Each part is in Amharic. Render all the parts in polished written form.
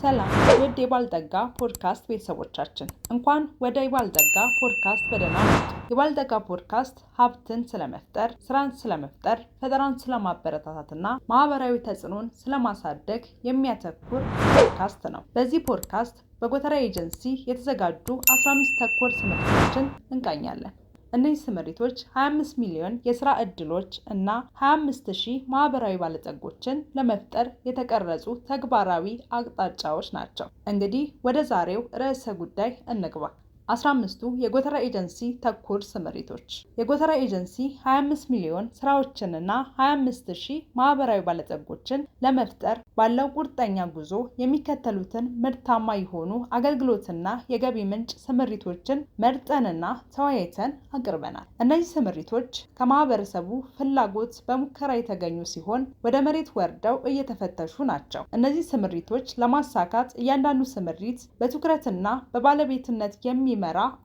ሰላም ውድ የባልጠጋ ፖድካስት ቤተሰቦቻችን፣ እንኳን ወደ የባልጠጋ ፖድካስት በደህና መጡ። የባልጠጋ ፖድካስት ሀብትን ስለመፍጠር፣ ስራን ስለመፍጠር፣ ፈጠራን ስለማበረታታትና ማህበራዊ ተጽዕኖን ስለማሳደግ የሚያተኩር ፖድካስት ነው። በዚህ ፖድካስት በጎተራ ኤጀንሲ የተዘጋጁ 15 ተኮር ስምሪቶችን እንቃኛለን። እነዚህ ስምሪቶች 25 ሚሊዮን የስራ ዕድሎች እና 25 ሺህ ማህበራዊ ባለጸጎችን ለመፍጠር የተቀረጹ ተግባራዊ አቅጣጫዎች ናቸው። እንግዲህ ወደ ዛሬው ርዕሰ ጉዳይ እንግባ። 15ቱ የጎተራ ኤጀንሲ ተኮር ስምሪቶች። የጎተራ ኤጀንሲ 25 ሚሊዮን ስራዎችንና 25 ሺህ ማህበራዊ ባለጸጎችን ለመፍጠር ባለው ቁርጠኛ ጉዞ የሚከተሉትን ምርታማ የሆኑ አገልግሎትና የገቢ ምንጭ ስምሪቶችን መርጠንና ተወያይተን አቅርበናል። እነዚህ ስምሪቶች ከማህበረሰቡ ፍላጎት በሙከራ የተገኙ ሲሆን ወደ መሬት ወርደው እየተፈተሹ ናቸው። እነዚህ ስምሪቶች ለማሳካት እያንዳንዱ ስምሪት በትኩረትና በባለቤትነት የሚመራ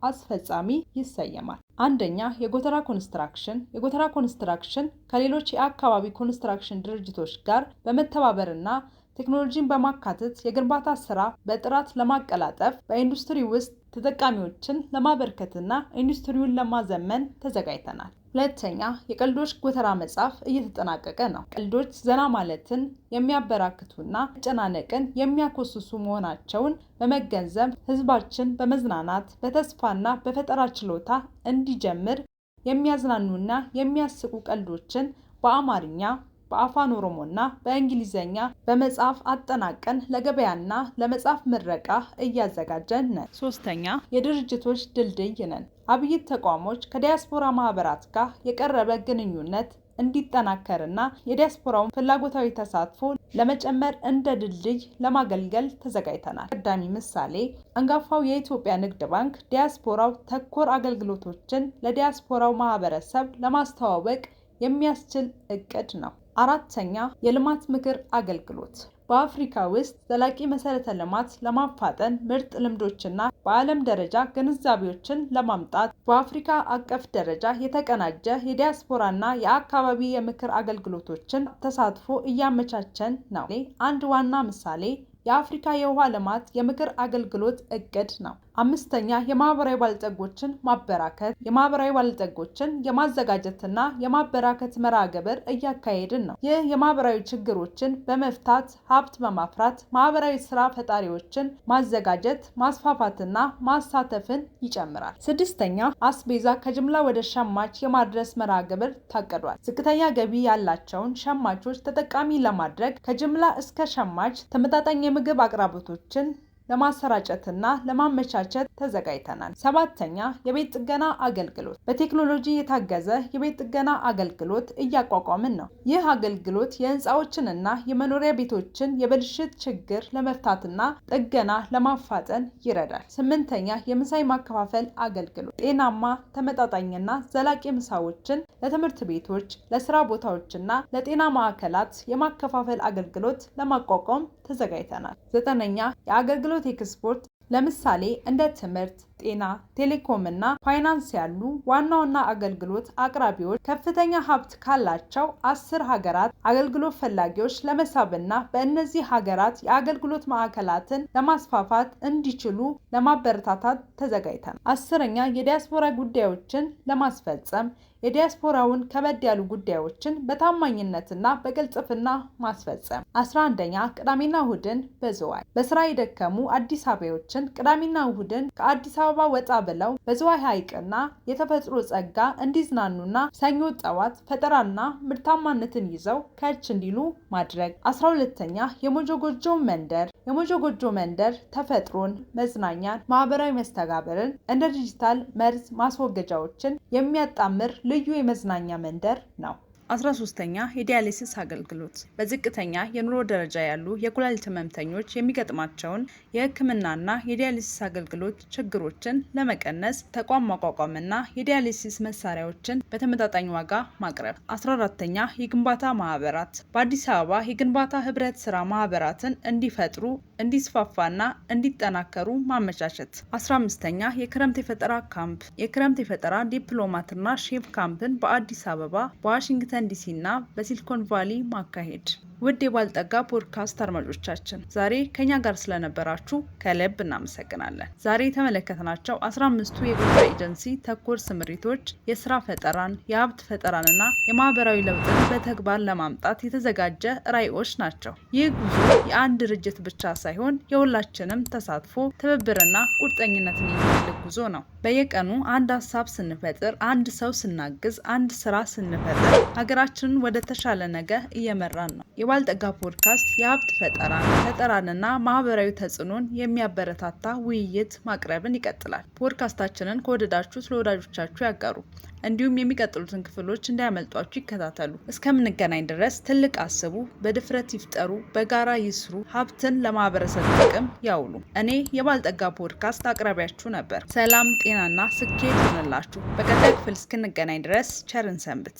አስፈጻሚ ይሰየማል። አንደኛ፣ የጎተራ ኮንስትራክሽን። የጎተራ ኮንስትራክሽን ከሌሎች የአካባቢ ኮንስትራክሽን ድርጅቶች ጋር በመተባበርና ቴክኖሎጂን በማካተት የግንባታ ስራ በጥራት ለማቀላጠፍ፣ በኢንዱስትሪ ውስጥ ተጠቃሚዎችን ለማበርከትና ኢንዱስትሪውን ለማዘመን ተዘጋጅተናል። ሁለተኛ፣ የቀልዶች ጎተራ መጽሐፍ እየተጠናቀቀ ነው። ቀልዶች ዘና ማለትን የሚያበራክቱና መጨናነቅን የሚያኮስሱ መሆናቸውን በመገንዘብ ህዝባችን በመዝናናት፣ በተስፋና በፈጠራ ችሎታ እንዲጀምር የሚያዝናኑና የሚያስቁ ቀልዶችን በአማርኛ፣ በአፋን ኦሮሞና በእንግሊዝኛ በመጽሐፍ አጠናቀን ለገበያና ለመጽሐፍ ምረቃ እያዘጋጀን ነን። ሶስተኛ፣ የድርጅቶች ድልድይ ነን። አብይት ተቋሞች ከዲያስፖራ ማህበራት ጋር የቀረበ ግንኙነት እንዲጠናከርና የዲያስፖራውን ፍላጎታዊ ተሳትፎ ለመጨመር እንደ ድልድይ ለማገልገል ተዘጋጅተናል። ቀዳሚ ምሳሌ አንጋፋው የኢትዮጵያ ንግድ ባንክ ዲያስፖራው ተኮር አገልግሎቶችን ለዲያስፖራው ማህበረሰብ ለማስተዋወቅ የሚያስችል እቅድ ነው። አራተኛ፣ የልማት ምክር አገልግሎት። በአፍሪካ ውስጥ ዘላቂ መሰረተ ልማት ለማፋጠን ምርጥ ልምዶችና በዓለም ደረጃ ግንዛቤዎችን ለማምጣት በአፍሪካ አቀፍ ደረጃ የተቀናጀ የዲያስፖራና የአካባቢ የምክር አገልግሎቶችን ተሳትፎ እያመቻቸን ነው። አንድ ዋና ምሳሌ የአፍሪካ የውሃ ልማት የምክር አገልግሎት እቅድ ነው። አምስተኛ፣ የማህበራዊ ባለጸጎችን ማበራከት። የማህበራዊ ባለጸጎችን የማዘጋጀትና የማበራከት መርሃ ግብር እያካሄድን ነው። ይህ የማህበራዊ ችግሮችን በመፍታት ሀብት በማፍራት ማህበራዊ ስራ ፈጣሪዎችን ማዘጋጀት፣ ማስፋፋትና ማሳተፍን ይጨምራል። ስድስተኛ፣ አስቤዛ ከጅምላ ወደ ሸማች የማድረስ መርሃ ግብር ታቅዷል። ዝቅተኛ ገቢ ያላቸውን ሸማቾች ተጠቃሚ ለማድረግ ከጅምላ እስከ ሸማች ተመጣጣኝ የምግብ አቅርቦቶችን ለማሰራጨትና ለማመቻቸት ተዘጋጅተናል። ሰባተኛ፣ የቤት ጥገና አገልግሎት። በቴክኖሎጂ የታገዘ የቤት ጥገና አገልግሎት እያቋቋምን ነው። ይህ አገልግሎት የህንፃዎችንና የመኖሪያ ቤቶችን የብልሽት ችግር ለመፍታትና ጥገና ለማፋጠን ይረዳል። ስምንተኛ፣ የምሳ የማከፋፈል አገልግሎት። ጤናማ፣ ተመጣጣኝና ዘላቂ ምሳዎችን ለትምህርት ቤቶች፣ ለስራ ቦታዎችና ለጤና ማዕከላት የማከፋፈል አገልግሎት ለማቋቋም ተዘጋጅተናል። ዘጠነኛ፣ የአገልግሎት ኤክስፖርት። ለምሳሌ እንደ ትምህርት፣ ጤና፣ ቴሌኮም እና ፋይናንስ ያሉ ዋና ዋና አገልግሎት አቅራቢዎች ከፍተኛ ሀብት ካላቸው 10 ሀገራት አገልግሎት ፈላጊዎች ለመሳብና በእነዚህ ሀገራት የአገልግሎት ማዕከላትን ለማስፋፋት እንዲችሉ ለማበረታታት ተዘጋጅተናል። 10ኛ፣ የዲያስፖራ ጉዳዮችን ለማስፈጸም። የዲያስፖራውን ከበድ ያሉ ጉዳዮችን በታማኝነትና በቅልጥፍና ማስፈጸም። 11ኛ፣ ቅዳሜና እሁድን በዝዋይ። በስራ የደከሙ አዲስ አበባዎችን ቅዳሜና እሁድን ከአዲስ አበባ ወጣ ብለው በዝዋይ ሐይቅና የተፈጥሮ ጸጋ እንዲዝናኑና ሰኞ ጠዋት ፈጠራና ምርታማነትን ይዘው ከች እንዲሉ ማድረግ። 12ኛ፣ የሞጆ ጎጆ መንደር። የሞጆ ጎጆ መንደር ተፈጥሮን፣ መዝናኛን፣ ማህበራዊ መስተጋብርን እንደ ዲጂታል መርዝ ማስወገጃዎችን የሚያጣምር ልዩ የመዝናኛ መንደር ነው። 13ኛ፣ የዲያሊሲስ አገልግሎት። በዝቅተኛ የኑሮ ደረጃ ያሉ የኩላሊት ህመምተኞች የሚገጥማቸውን የህክምናና የዲያሊሲስ አገልግሎት ችግሮችን ለመቀነስ ተቋም ማቋቋምና የዲያሊሲስ መሳሪያዎችን በተመጣጣኝ ዋጋ ማቅረብ። 14ኛ፣ የግንባታ ማህበራት። በአዲስ አበባ የግንባታ ህብረት ስራ ማህበራትን እንዲፈጥሩ፣ እንዲስፋፋና እንዲጠናከሩ ማመቻቸት። 15ኛ፣ የክረምት የፈጠራ ካምፕ። የክረምት የፈጠራ ዲፕሎማትና ሼፍ ካምፕን በአዲስ አበባ፣ በዋሽንግተን ዲሲ እና በሲሊኮን ቫሊ ማካሄድ። ውድ የባልጠጋ ፖድካስት አድማጮቻችን፣ ዛሬ ከኛ ጋር ስለነበራችሁ ከልብ እናመሰግናለን። ዛሬ የተመለከትናቸው 15ቱ የጉዳይ ኤጀንሲ ተኮር ስምሪቶች የስራ ፈጠራን፣ የሀብት ፈጠራንና የማህበራዊ ለውጥን በተግባር ለማምጣት የተዘጋጀ ራዕዮች ናቸው። ይህ ጉዞ የአንድ ድርጅት ብቻ ሳይሆን የሁላችንም ተሳትፎ፣ ትብብርና ቁርጠኝነትን የሚፈልግ ጉዞ ነው። በየቀኑ አንድ ሀሳብ ስንፈጥር፣ አንድ ሰው ስናግዝ፣ አንድ ስራ ስንፈጥር ሀገራችንን ወደ ተሻለ ነገ እየመራን ነው። የባልጠጋ ፖድካስት የሀብት ፈጠራን፣ ፈጠራንና ማህበራዊ ተጽዕኖን የሚያበረታታ ውይይት ማቅረብን ይቀጥላል። ፖድካስታችንን ከወደዳችሁት ለወዳጆቻችሁ ያጋሩ። እንዲሁም የሚቀጥሉትን ክፍሎች እንዳያመልጧችሁ ይከታተሉ። እስከምንገናኝ ድረስ ትልቅ አስቡ፣ በድፍረት ይፍጠሩ፣ በጋራ ይስሩ፣ ሀብትን ለማህበረሰብ ጥቅም ያውሉ። እኔ የባልጠጋ ፖድካስት አቅራቢያችሁ ነበር። ሰላም፣ ጤናና ስኬት ይሁንላችሁ። በቀጣይ ክፍል እስክንገናኝ ድረስ ቸርን ሰንብት።